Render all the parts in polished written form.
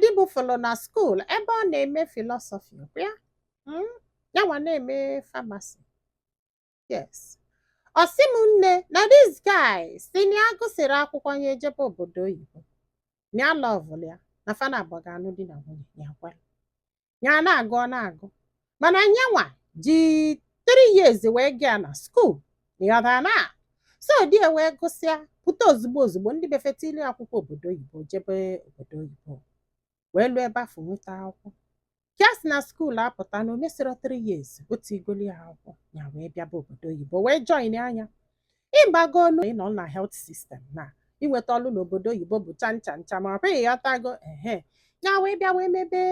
di m fụrụ na school ebe ọ na-eme philosophy ya, yanwa na-eme pharmacy. Yes, ọ sị m, nne, na this guy si na ya gụsịrị akwụkwọ, ya ejebe obodo oyibo, na ya loveụlụ ya, na fa na-abụ ga-anụ di na nwunye. Ya kwere, ya na-agụ, ọ na-agụ, mana nyanwa ji 3 years wee gaa na school, ịghọtara? Na so di ya wee gụsịa pụta ozugbo ozugbo, ndị befetili akwụkwọ obodo oyibo, jebe obodo oyibo, wee lụọ ebe afọ, nweta akwụkwọ. Ka si na school apụta na o mesịrị 3 years, otu igoli ya akwụkwọ, ya wee bịaba obodo oyibo, wee join anya. Ịgbago ịnọ na health system na inweta ọlụ n'obodo oyibo bụ cha ncha ncha, ma ọ bụghị, ịghọtago? Ehe, ya wee bịa wee mebe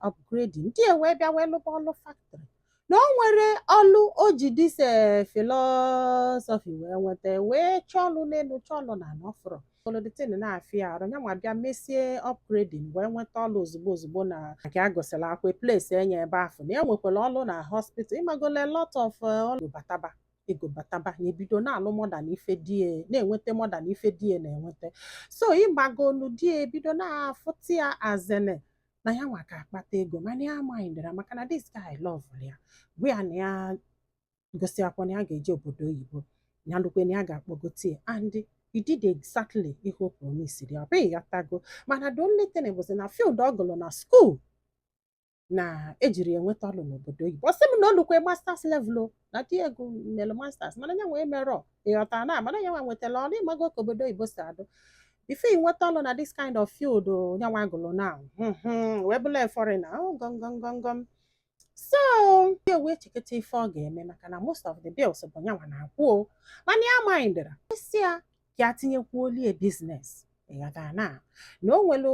upgrading, ndị e wee bịa wee lụba ọlụ factory, na o nwere ọlụ o ji this philosophy wee nweta, wee chọọ ọlụ n'elu, chọọ ọlụ na anọ fọrọ the na-afịa arụ. Ya nwa bịa mesie upgrading, wee nweta ọlụ ozugbo ozugbo na nke a gụsịrị akwa place enye ebe afọ, na e nwekwara ọlụ na hospital. Ịmagole lot of ọlụ bataba, ego bataba, ya ebido na-alụ more than ife die na-enweta, more than ife die na-enweta. So ịgbagolu die ebido na-afụta ya azene na ya nwa ka akpata ego, mana ya mindara maka na this guy love ya, gwa ya na ya gosi akwa na ya ga-eje obodo oyibo, ya lukwe na ya ga-akpọgote ya, and he did exactly ihe o promised ya. Ọ bụghị, ghọtago? Mana the only thing bụzi na field ọ gụrụ na school na ejiri ya enweta ọrụ n'obodo oyibo. Ọ sị m na o lukwe masters level o, na di ego melụ masters, mana ya nwee merọ, ịghọta? Na mana ya nwa nwetara ọrụ. Ịmago ka obodo oyibo si adụ, before ị nweta ọrụ na this kind of field o, ya nwa gụrụ na wee bụla foreigner gọngọngọngọm. So ya wee cheketa ife ọ ga-eme, maka na most of the bills bụ nyanwa na-akwụ o, mana ya mindara isi ya ka ya tinyekwuolie business, ịghọta? Na o nwere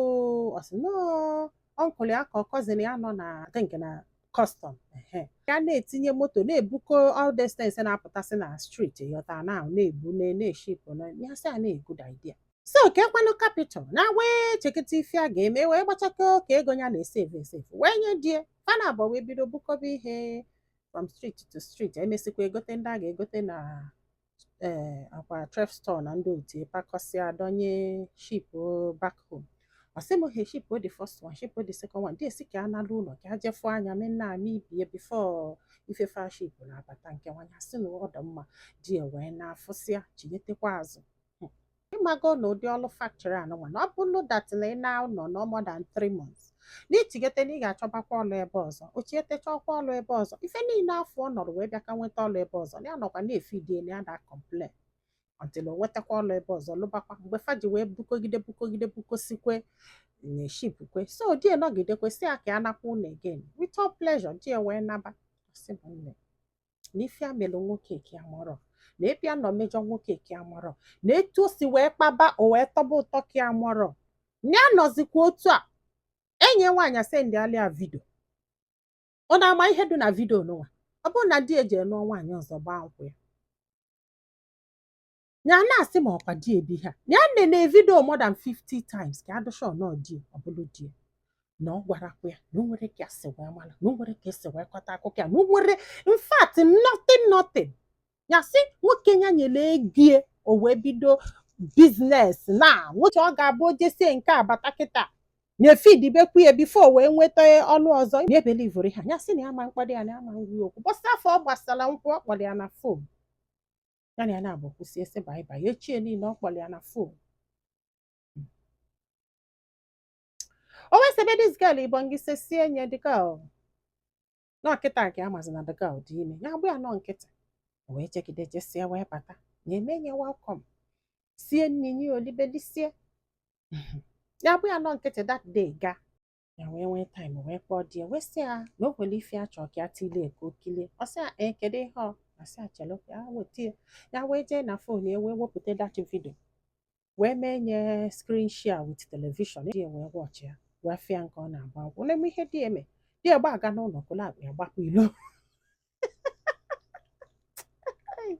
ọsị no uncle ya ka cousin ya nọ na, I think, na custom, ehe, ya na-etinye moto na-ebuko all these things na-apụtasị na street, ịghọta? Na na-ebu na-eship na ya, sị ya na good idea. So ka ekwanụ capital na wee cheketa ife a ga-eme, wee gbachakọ ka ego ya na-esave esave, wee nye die fana abụọ, wee bido bukọba ihe from street to street. Emesikwa egote ndị a ga-egote na ee akwa thrift store na ndị otu pakọsịa, donye ship back home. Ọ sị m he ship the first one, ship the second one, dị esi ka a nala ụlọ ka a jefu anya mee nna ama ibie before ifefe ship na-abata nke nwanyị, asị na ọ dị mma. Di ya wee na-afụsịa chigetekwa azụ. Ịmago na ụdị ọlụ factory anụnwa, na ọ bụrụ that na ị na-anọ no more than 3 months na ichigete na ị ga-achọbakwa ọlụ ebe ọzọ. O chigetechakwa ọlụ ebe ọzọ, ife niile afọ ọ nọrọ wee bịa ka nweta ọlụ ebe ọzọ, na ya nọkwa na-efidie na ya da complain until o nwetakwa ọlụ ebe ọzọ, lụbakwa. Mgbe fa ji wee bukogide bukogide bukosikwe na-eshipukwe, so di nọgidekwe si ya ka ya nakwa ụlọ again with all pleasure. Di wee naba. Sị m, nne, na ife a melụ nwoke ka ya marọ, na ebe ya nọ mejọ nwoke ka ya marọ, na etu o si wee kpaba o wee tọba ụtọ ka ya marọ, na ya nọzikwa otu a. Enyi nwaanyị sendịala ya video, ọ na-ama ihe dị na video n'ụwa. Ọ bụrụ na di eji nụọ nwaanyị ọzọ, gbaa nkwụ ya, ya na-asị ma ọkwa di ebi ha, na ya nene video more than 50 times ka adụsha nọ di, ọ bụrụ di na ọ gwarakwa ya na o nwere ka esi wee mara, na o nwere ka esi wee kọta akụkọ ya, na o nwere, in fact, nothing, nothing. Ya sị nwoke ya nyere ego o wee bido business, na nwoke ọ ga-abụ ojesie nke abata kịta na-efidibekwu ya before wee nweta ọnụ ọzọ na ebelivori ha. Ya sị na ya ma mkpọrọ ya, na ya ma ngwa okwu bọsị afọ ọ gbasara nkwụ, ọ kpọrọ ya na phone, ya na ya na-abụ kwụsị ese bye bye. Echie niile ọ kpọrọ ya na phone, o wee sebe this girl ibongi sesie nye the girl nọ nkịta ka amazi na the girl dị ime. Ya gbụ ya nọ nkịtị, o wee jegide jesie wee bata na eme nye welcome, sie nri nye olibelisie. Ya bụ ya nọ nkịtị that day ga ya wee nwee time, wee kpọọ di ya, wee sị ya na o nwere ife ya chọọ ka ya tilie ka o kilie. Ọ sị ya, ee, kedu ihe ọ? Asị ya chelo ya weta ya. Ya wee jee na phone ya, wee wepụta that video, wee mee nye screen share with television. Di ya wee watch ya, wee fịa nke ọ na-agba akwụkwọ na-eme ihe di eme. Di ya gba aga n'ụlọ kụla akpa ya, gbapụ ilo.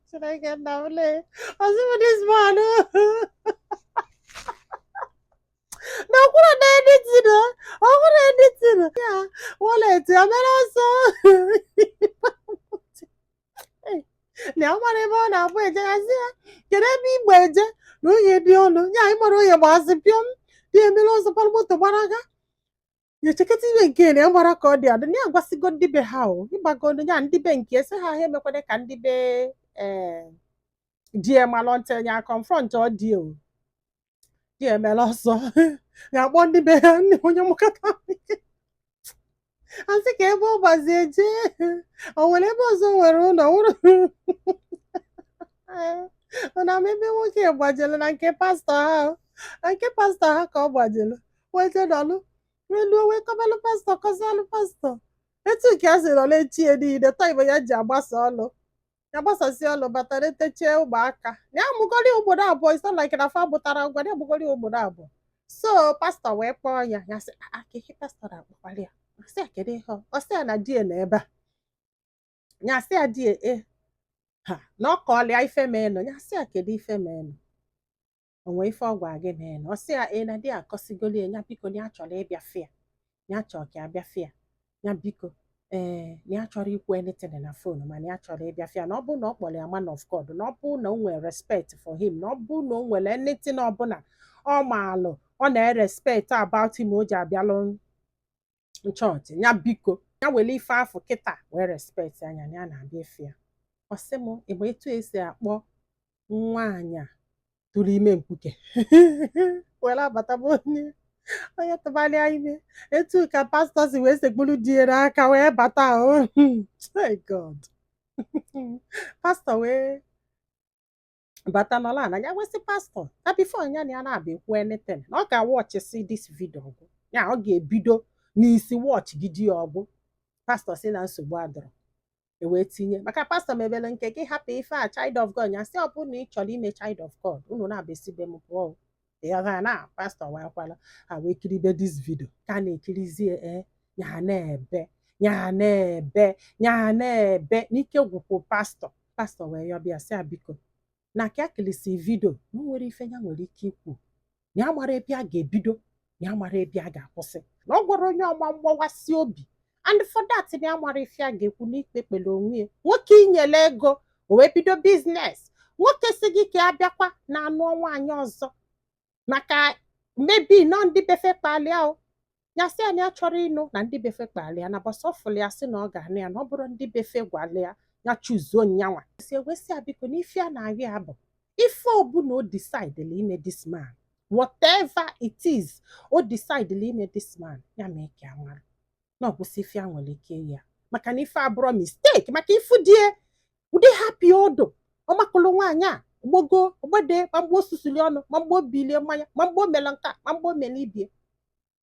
Chineke nna m, lee ọzọ this man na ọkwụrụ na editin, ọkwụrụ editin ya wallet ya mere ọsọ na ya mara ebe ọ na-abụ eje. Ya sị ya, kedu ebe igbo eje na onye dị ọnụ ya ịmara onye gbasị pịọm. Dị emere ọsọ kpara moto gbaraga. Ya echekọta ibe nke na ya gbara ka ọ dị adị na ya agwasịgo ndị be ha o ịgbago ya ndị be nke sị ha ha emekwana ka ndị be ee di ya malụ ntị ya confront ọ dị o di ya emela ọsọ ya akpọ ndị be ha ndị onye mụkọta asị ka ebe ọ gbazie jee o nwere ebe ọzọ nwere ụlọ nwụrụ na m ebe nwoke gbajere na nke pastọ ha, na nke pastọ ha ka ọ gbajere wee jee nọlụ wee luo wee kọbalụ pastọ, kọzialụ pastọ etu nke a sị nọ echi ya niile time ya ji agbasa ọlụ ya gbasasị ọlụ batara etechie ụmụaka na ya mụgori ugboro abụọ. It's not like na fa mụtara ngwa ya mụgori ugboro abụọ. So pastọ wee kpọọ ya, ya sị, "Ah, ka ihe pastọ na-akpọkwara ya?" Ọ sị ya, "Kedu ihe ọ?" Ọ sị ya na die nọ ebe a. Ya sị ya die e ha na ọ kọọla ya ife meenụ. Ya sị ya, "Kedu ife meenụ? O nwee ife ọ gwa gị meenụ?" Ọ sị ya ee, na di ya akọsigoli ya, ya biko na ya chọrọ ịbịa fịa, ya chọrọ ka ya bịa fịa, ya biko ee, na ya chọrọ ikwu anything na phone, mana ya chọrọ ịbịa fịa, na ọ bụrụ na ọ kpọrọ ya man of God, na ọ bụrụ na o nwere respect for him, na ọ bụrụ na o nwere anything ọbụla ọ maalụ ọ na-respect about him o ji abịalụ chọọchị, ya biko ya were ife afọ kịta wee respect anya na ya na-abịa efe ya. Ọ sị m, ịgba etu esi akpọ nwaanyị a tụrụ ime mkpuke were abata bụ onye onye tụbalịa ime, etu ka pastọ si wee sekpuru di ya n'aka wee bata o. My God, pastọ wee bata nọla ala, ya wesị pastọ na before ya na ya na-abịa ekwu anything, na ọ ga-watchisi this video ọgwụ ya, ọ ga-ebido n'isi watch gidi ya ọgwụ. Pastọ si na nsogbu adọrọ e wee tinye maka pastọ mebere nke gị hapụ ife a child of God. Ya sị, ọ bụrụ na ị chọrọ ime child of God, unu na-abịa m pụọ ịghọtara na pastọ wee kwala ha wee kiribe this video ka a na-ekirizie e ya na-ebe, ya na-ebe, ya na-ebe n'ike gwụkwụ pastọ. Pastọ wee yọbịa sị ya biko na ka kilisi video na o nwere ife ya nwere ike ikwu, na ya mara ebe a ga-ebido, na ya mara ebe a ga-akwụsị, na ọ gwara onye ọma mgbawasị obi, and for that na ya mara ife a ga-ekwu n'ikpe kpere onwe ya. Nwoke inyere ego o wee bido business, nwoke si gị ka abịakwa na anụ nwaanyị ọzọ maka maybe nọ ndị befe kpalịa o, ya sị ya na ya chọrọ ịnụ na ndị befe kpalịa na bọsọ fụlụ ya sị na ọ ga-anụ ya, na ọ bụrụ ndị befe gwalịa ya chuzuo nyanwa si ewesị ya biko na ife a na-arịa ya bụ ife ọbụla o decide ime this man, whatever it is o decide ime this man, ya mee ka ya mara na ọ gwụsị ife a nwere ike ya, maka na ife abụrọ mistake, maka ifu die ụdị happy ọdụ ọmakụlụ nwaanyị a gbogo ogbede, ma mgbe o susuli ọnụ, ma mgbe o bilie mmanya, ma mgbe o mere nka, ma mgbe o mere ibie,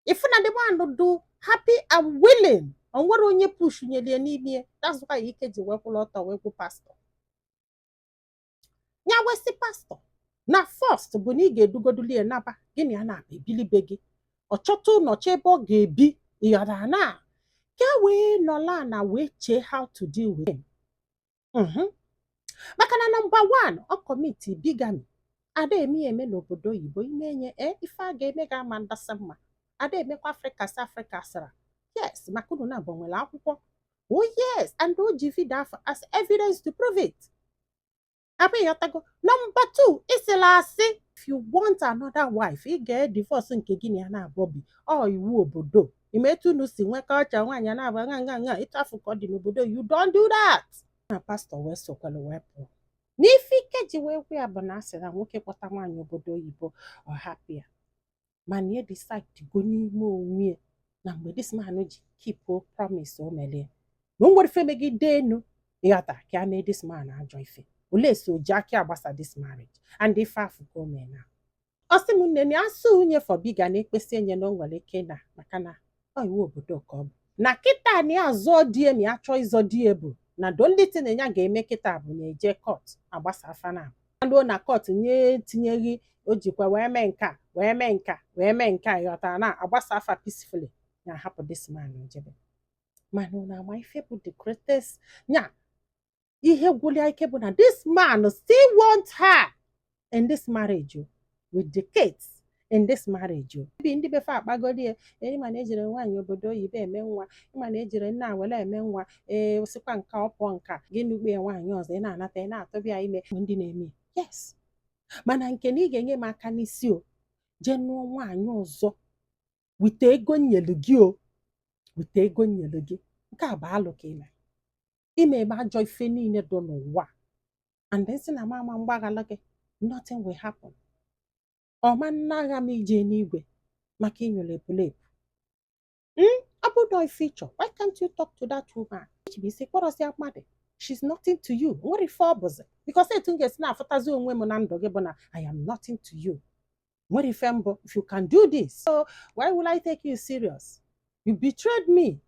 ifu na the man do happy and willing, o nwere onye push nyelie n'ime. That's why ike ji wee kwụrụ ọtọ wee gwu pastọ. Ya wesị pastọ na first bụ na ị ga-edugoduli ya naba gị na ya na-abịa ebilibe gị, ọ chọta ụlọ chọ ebe ọ ga-ebi ịghọtara na ka e wee nọla na wee chee how to deal with him. Maka na number one, ọ commit bigamy, ada eme ya eme n'obodo oyibo ime enye e ife a ga-eme ga-ama ndasị mma, ada emekwa Afrịka si Afrịka sara yes, maka unu na-abụ nwere akwụkwọ. Oh yes, and o ji video afọ as evidence to prove it. Abụ ịghọtago? Number two, ịsịla asị if you want another wife, ị ga-divorce nke gị na ya na-abụọ bi. Ọ iwu obodo ime etu unu si nwekọ ọcha nwaanyị na-abụ nga nga nga ịtụ afọ ka ọ dị n'obodo. You don't do that. Na pastọ wee sokwara wee pụọ n'ife ike ji wee gwa ya bụ na asị na nwoke kpọta nwaanyị obodo oyibo ọ hapụ ya, mana ya decide go n'ime onwe ya na mgbe this man ji keep promise o mere ya na o nwere ife megide enu ịghọta ka a mee this man ajọ ife olee so o ji aka agbasa this marriage and ife afụ ka o mee na ọ sị m nne na ya sụ nwunye for bigamy na ekpesi enye na o nwere ike na maka na ọ iwu obodo ka ọ bụ na kịta na ya zụọ di ya ma ya chọọ ịzọ di ya bụ na the only thing ya ga-eme kịta bụ na eje court agbasa afa na ruo na court nye tinyeghị o jikwa wee mee nka wee mee nka wee mee nka ịghọtara na agbasa afa peacefully ya hapụ this man ojebe. Mana unu ama ife bụ the greatest nya ihe gwụlia ike bụ na this man still want her in this marriage o, with the kids in this marriage o. Bi ndị befe akpagodi ya ee, ịma na ejiri nwaanyị obodo oyibo eme nwa, ịma na ejiri nna were eme nwa ee, osikwa nka ọ pụọ nka gị nukpe nwaanyị ọzọ ị na-anata ị na-atụbịa ime ndị na-eme yes, mana nke na ị ga-enye m aka n'isi o jee nụọ nwaanyị ọzọ wite ego nyelu gị o. Weta ego m nyere gị. Nke a bụ alụ ka ime. Ime eme ajọ ife niile dị n'ụwa, and then sị na m ama mgbaghalụ gị. Nothing will happen. Ọma nna agha m ije n'igwe maka inyere epulepu. Ọ bụ na ife ịchọ, why can't you talk to that woman? Bụ isi kpọrọsịa mmadụ, she's nothing to you. Nwere ife ọ bụzi, because etu m ga-esi na-afụtazi onwe m na ndụ gị bụ na I am nothing to you. Nwere ife mbụ. If you can do this, so why will I take you serious? You betrayed me.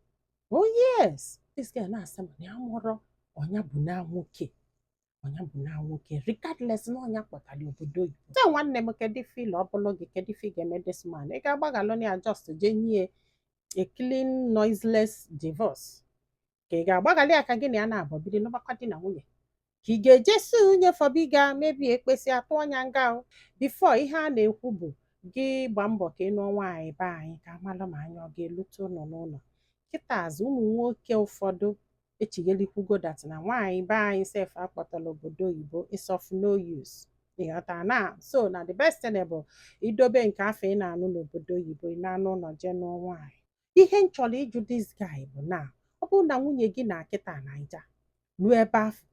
Oh yes, this girl na-asị m na ya mụrọ ọnya bụ na nwoke, ọnya bụ na nwoke, regardless na ọnya kpọtara obodo oyibo. So nwanne m, kedu ife ịlụ ọ bụlụ gị? Kedu ife ị ga-eme this man? Ị ga-agbaghalụ ya, just jee nye a clean, noiseless divorce, ka ị ga-agbaghalị ya ka gị na ya na-abọ biri n'ọgbakọ di na nwunye, ka ị ga-eje si nwunye fọbiga mebie ekpesị atụ ọnya nga o? Before, ihe a na-ekwu bụ gị gba mbọ ka ị nụọ nwaanyị be anyị, ka amalụ ma anya ọ ga-elute ụlọ n'ụlọ. Kịta azụ, ụmụ nwoke ụfọdụ echighelikwugo that na nwaanyị be anyị sef akpọtala obodo oyibo is of no use. Ịghọta na? So na the best thing bụ idobe nke afọ ị na-anụ n'obodo oyibo, ị na-anụ ụlọ, jee nụọ nwaanyị. Ihe m chọrọ ịjụ this guy bụ na ọ bụrụ na nwunye gị na kịta Naija ruo ebe afọ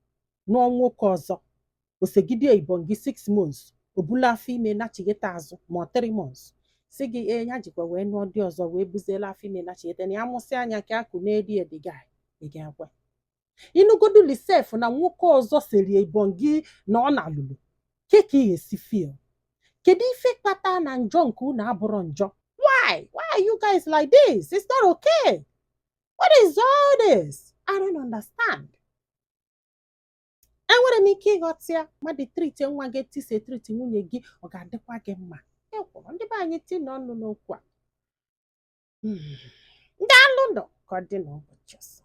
nụọ nwoke ọzọ, osegide ibon gị 6 months, o bulu afọ ime nachigheta azụ, ma ọ 3 months, si gị ee, ya jikwa wee nụọ dị ọzọ, wee buziela afọ ime nachigheta, na ya mụsị anya ka akụ na-eri the guy, ị ga-ekwe? Ịnụgodu lisef na nwoke ọzọ seri ibon gị na ọ na-alụlụ ke ka ị ga-esi feel? Kedu ife kpata na njọ nke unu abụrụ njọ? Why are you guys like this? It's not okay. What is all this? I don't understand. Enwere m ike ịghọta ya, mmadụ treat nwa gị etu isi e-treat nwunye gị, ọ ga-adịkwa gị mma. E kwuru ndị be anyị tinye ọnụ n'okwu a. Ndị alụ nọ ka ọ dị n'ụbọchị ọzọ.